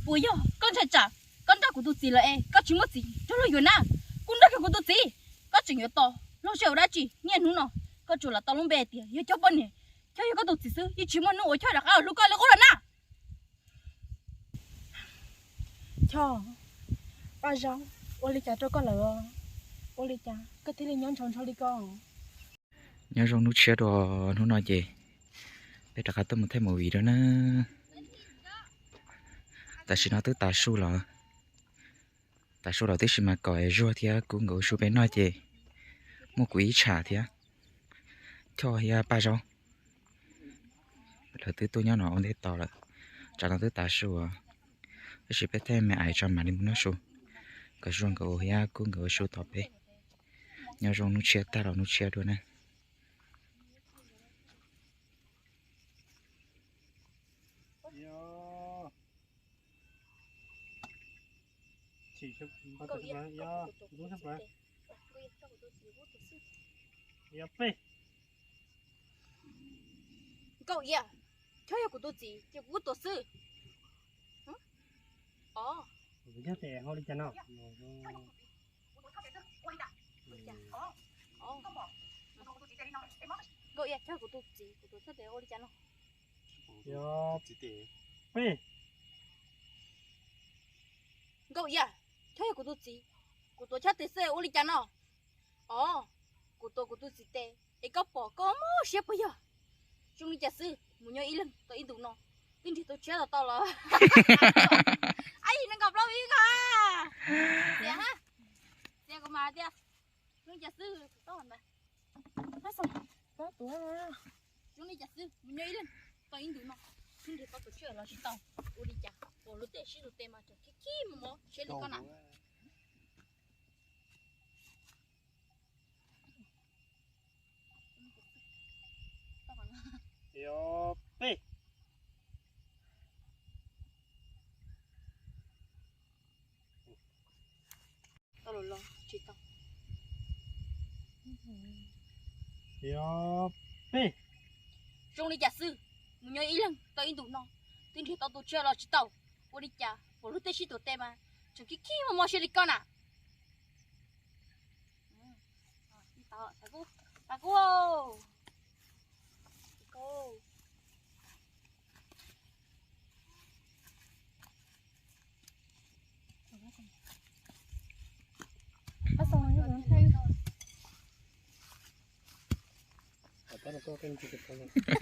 Puas yog koj ntshai tsam koj nrog kuv tus txiv lawm es koj tsis muaj txiv rov los yuav na? Kuv nrog kiag kuv tus txiv, koj tseem yuav tos los saib ua dab tsi? Niaj hnub no koj tsuas lam tau lub npe tias yog cov poj niam, Choj yog koj tus txiv xwb, yeej tsis muaj hnub uas Choj rov qab los hlub koj li ua luaj na. Choj, Paj Zaub ua li cas rau koj lawm? Ua li cas koj thiaj li nyob ntshaus ntsho li ko? Nyob zoo hnub tshiab dua, hnub no ces peb rov qab tuaj mus thaij movie dua na. Tam sim no twb tav su lawm, tav su lawm tib si mas kom Zuag thiab Kub nkawd ua su peb noj ces muaj kuv ib tsham thiab Choj thiab Paj Zaub. Lawv twb tuaj nyob no ua ntej tos lawm. Tsam no twb tav su, tab sis peb thaij me ais tso mam li mus noj su, kom Zuag nkawd thiab Kub nkawd ua su tos peb. Nyob zoo hnub tshiab tag los hnub tshiab dua na. Nkauj Iab, Choj yog kuv tus txiv ces kuv kuj tuav xwb. Os, Nkauj Iab, Choj yog kuv tus txiv, kuv tuav Choj tes ua li cas no? Nkauj Iab, Choj yog kuv tus txiv, kuv tuav Choj tes xwb ua li cas no? Os, kuv tuav kuv tus txiv tes es koj pom koj mob siab puas yog? Zoo li cas xwb mus nyob ib leeg tau ib ntus no, twb nrhiav tau tshiab los tau los. Ab yim nees nkaum plaub vib ko. Tias, tias kuv mas tias, zoo li cas xwb tus toj ntawd. Zoo li cas xwb mus nyob ib leeg tau ib ntus no, twb nrhiav tau tus tshiab los tsis tau. Ua li cas pom luag tej sib tus tes mas tseem khib khib mos mos siab li koj na. Peb. Tau los los tsis tau. Peb. Zoo li cas xwb mus nyob ib leeg tau ib ntus no, twb nrhiav tau tus tshiab los tsis tau. Ua li cas pom luag tej sib tus tes mas tseem khib khib mos mos siab li koj na.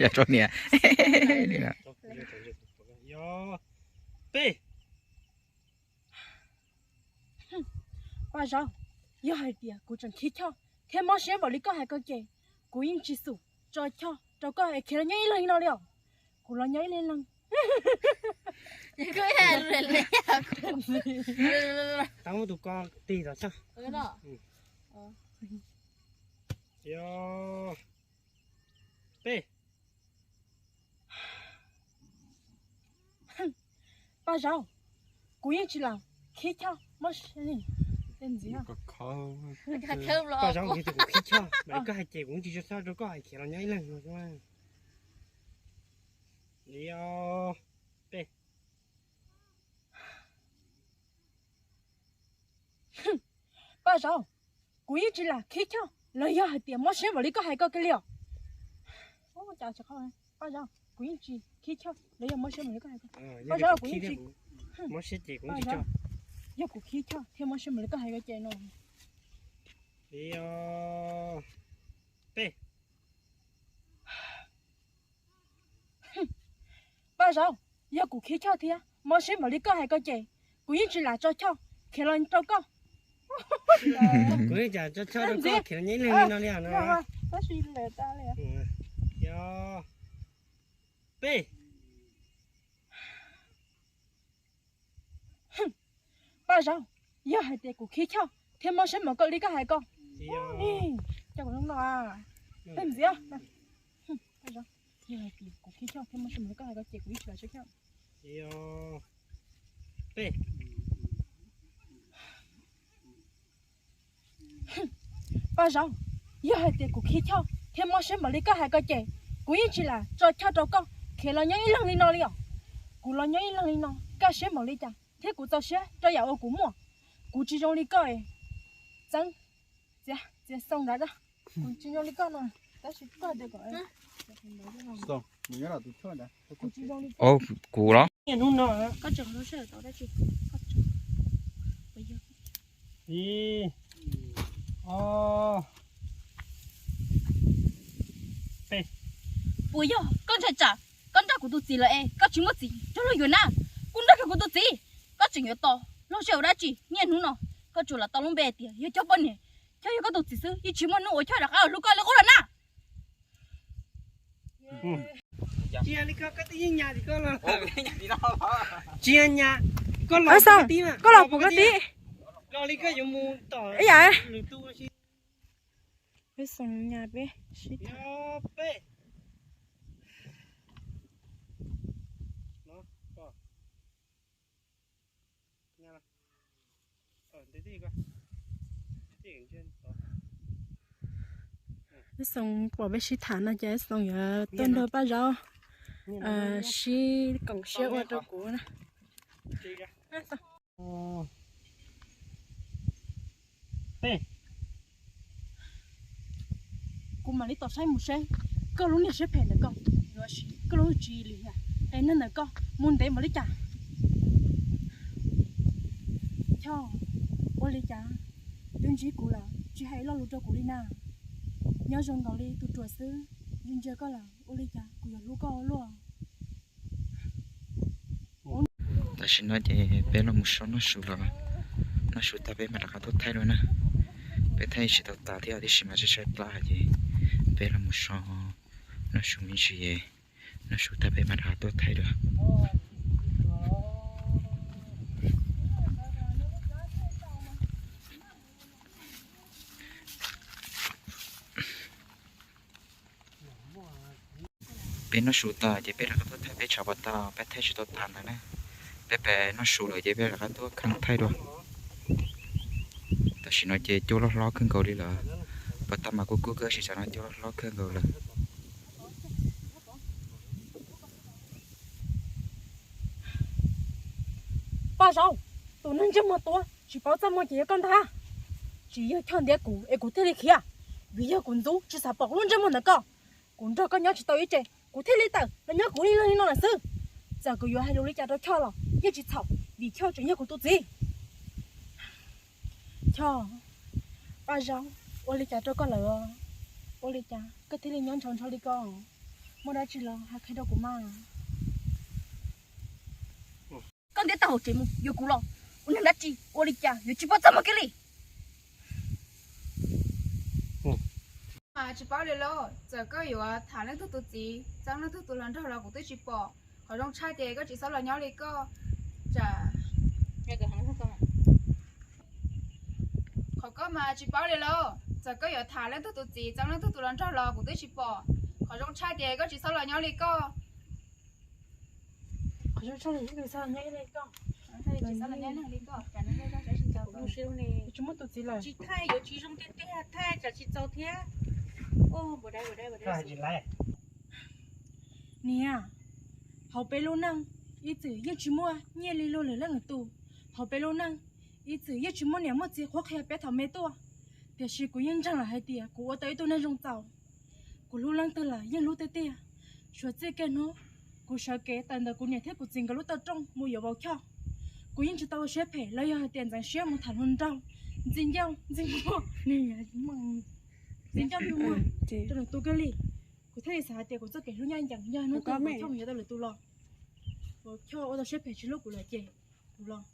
Yog rau niam. Peb. Paj Zaub, yog hais tias kuv tseem khib Choj thiab mob siab npaum li koj hais ko ces, kuv yeej tsis xum tso Choj rau koj es khiav los nyob ib leeg li no li os. Kuv los nyob ib leeg. Tab muab tus ko tig los tso. Peb. Paj Zaub, kuv yeej tsis lam khib Choj mob siab. Paj Zaub, kuv khib Choj mas koj hais ces kuv yeej tsis tso Choj rau koj es khiav los nyob ib leeg no. Li os. Peb. Paj Zaub, kuv yeej tsis lam khib Choj los yog hais tias mob siab npaum li koj hais ko kiag li os. Paj Zaub, kuv yeej tsis khib Choj los yog mob siab npaum li koj hais ko. Paj Zaub, kuv yeej tsis, mob siab ces kuv tsis tso. Yog kuv khib Choj thiab mob siab npaum li koj hais ko ces no. Li os. Peb. Paj Zaub, yog kuv khib Choj thiab mob siab npaum li koj hais ko ces, kuv yeej tsis lam tso Choj khiav los rau koj. Kuv yeej tsis tso Choj rau koj khiav los nyob ib leeg li no li os. Tab sis lawm tas li. Peb. Paj Zaub, yog hais tias kuv khib Choj thiab mob siab npaum li koj hais ko, coj kuv no, peb ntxiv. Paj Zaub, yog hais tias kuv khib Choj thiab mob siab npaum li koj hais ko ces kuv yeej tsis lam tso Choj. Peb. Paj Zaub, yog hais tias kuv khib Choj thiab mob siab npaum li koj hais ko ces, kuv yeej tsis lam tso Choj rau koj khiav los nyob ib leeg li no li os. Kuv los nyob ib leeg li no, kaj siab npaum li cas thiab kuv txaus siab rau yam uas kuv muaj. Kuv tsis zoo li koj, Txeeb, txiav, txiav xoo nrad, kuv tsis zoo li koj no, tab sis koj tias kom kuv tsis zoo li koj. Kuv los, hnub no koj tseem los sawv tau dab tsi? Ib, ob, peb. Puas yog koj ntshai tsam koj nrauj kuv tus txiv lawm es koj tsis muaj txiv coj los yuav na? Kuv nrauj kiag kuv tus txiv, koj tseem yuav tos los sawv ua dab tsi? Niaj hnub no koj tsuas lam tau lub npe tias yog Choj poj niam, Choj yog koj tus txiv xwb, yeej tsis muaj hnub uas Choj rov qab los hlub koj li qub lawm na. Tsis li ko, koj twb yeej nyas tim koj los. Tsis nyas, koj los, koj los puas koj tib? Los li koj yuav mus tom ib yam. Peb xoo nyas peb sib tham. Peb. Peb xoo pom peb sib tham no ces xoo yuav tuaj nrog Paj Zaub sib koom siab ua rau kuv na. Kuv mam li tos saib mus seb koj lub niag siab phem ntawm koj yuav siv koj lub tswv yim lim hiam es neeg ntawm koj mus ntev npaum li cas. Choj, ua li cas twb ntsib kuv lawm tsis hais lo lus rau kuv li na? Nyob zoo nkaus li tus ruam xwb, ntsia koj lawm ua li cas kuv yuav hlub koj luaj. Tam sim no ces peb los mus so noj su los, noj su tag peb mam rov qab tuaj thaij dua na. Peb thaij tsis tau tas thiab tiam sis mas tshaib tshaib plab ces peb los mus so noj su me ntsis, noj su tag peb mam rov qab tuaj thaij dua. Peb noj su tas ces peb rov qab tuaj thaij peb tshav puas tag, peb thaij tsis tau tas ntawd na. Peb pem noj su lawm ces peb rov qab tuaj kheej thaij dua. Tam sim no ces cua loj hlob kawg nkaus li lawm. Puas tag mas kuj kub kawg, tab sis tsam no cua loj hlob kawg nkaus lawm. Paj Zaub, tus neeg ntsej muag tuab tsis paub txaj muag ces yog koj ntag. Tsis yog Choj ntiab kuv es kuv thiaj li khiav, vim yog kuv ntxub tsis xav pom lub ntsej muag ntawm koj. Kuv nrog koj nyob tsis tau ib tse, kuv thiaj li tawm los nyob kuv ib leeg li no lawm xwb. Txawm kuv yuav hais lus li cas rau Choj los yeej tsis txhaum, vim Choj tseem yog kuv tus txiv. Choj, Paj Zaub, ua li cas rau koj lawm? Ua li cas koj thiaj li nyob ntshaus ntsho li ko? Muaj dab tsi los hais qhia rau kuv mas. Koj ntiab tag hauv tsev mus yuav kuv los? Ua neeg dab tsi ua li cas yuav tsis paub txaj muag kiag li? Mas tsis paub li lauj, txawm koj yuav tham leej twg tus txiv, txeeb leej twg tus hluas nraug los kuv twb tsis pom. Qhov zoo tshaj ces koj tsis txhob los nyob li koj. Tsam qhov koj mas tsis paub li lauj, txawm koj yuav tham leej twg tus txiv, txeeb leej twg tus hluas nraug los kuv twb tsis pom. Qhov zoo tshaj ces koj tsis txhob los nyob li koj. Qhov zoo tshaj ces koj tsis txhob los nyob li koj. Tsis muaj tus txiv lawm. Tsis thaij yuav tsis zoo tiag tiag, thaij tsam tsis txaus thiab. Niam, hauv peb lub neej ib txwm yeej tsis muaj nyiaj li luag lwm leej lwm tus. Hauv peb lub neej ib txwm yeej tsis muaj niam muaj txiv qhuab qhia peb thaum me tuaj, tiam sis kuv yeej ntseeg lawm hais tias kuv ua tau ib tug neeg zoo txaus. Kuv hlub leej twg lawm yeej hlub tiag tiag. Suav txij kiag hnub kuv sawv kev tawm ntawm kuv niam thiab kuv txiv nkawd lub tawj rooj mus yuav Vauv Choj, kuv yeej tsis tau ua siab phem los yog hais tias ntxeev siab mus tham hluas nraug ntxim ncauj ntxim muag, ntxim ncauj ntxim muag rau lwm tus kiag li. Kuv thiaj li xav hais tias kuv txoj kev hlub ncaj ncees yog hnub twg Vauv Choj mus yuav tau lwm tus los, Vauv Choj ua tau siab phem tsis hlub kuv lawm ces kuv los.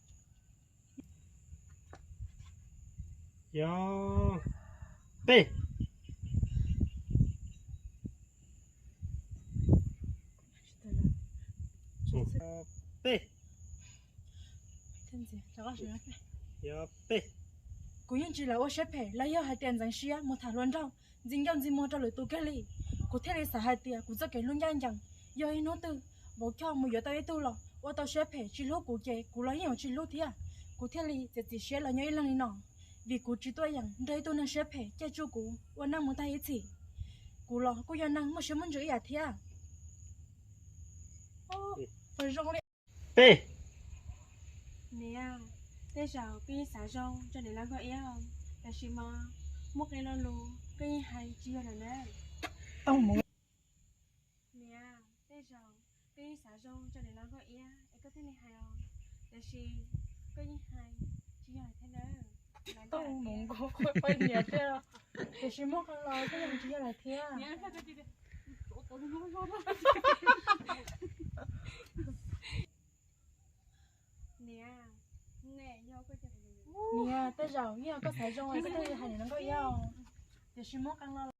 Yog peb. Peb. Yog peb. Kuv yeej tsis lam ua siab phem los yog hais tias ntxeev siab mus tham hluas nraug ntxim ncauj ntxim muag rau lwm tus kiag li. Kuv thiaj li xav hais tias kuv txoj kev hlub ncaj ncees, yog ib hnub twg Vauv Choj mus yuav tau ib tug los ua tau siab phem tsis hlub kuv ces kuv los yeej yuav tsis hlub thiab. Kuv thiaj li txiav txim siab los nyob ib leeg li no, vim kuv tsis tuaj yeem nrog ib tug neeg siab phem caij tsuj kuv ua neej mus tag ib txhis. Kuv los kuj yog neeg muaj siab muaj ntsws ib yam thiab. Peb. Niam, tej zaum koj yeej xav zoo rau niam hluas nkauj iab, tiam sis mas muaj qee lo lus koj yeej hais tsis yog lawm na. Niam, tej zaum koj yeej xav zoo rau niam hluas nkauj iab es koj thiaj li hais os, tiam sis koj yeej hais tsis yog lawm thiab nawb. Tooj mus nkaus qhov poj niam thiab, tiam sis muaj qee lo koj yeej tsis yog lawm thiab. Niam, niam, tej zaum yeej yog koj xav zoo es koj thiaj li hais niam hluas nkauj iab, tiam sis muaj qee lo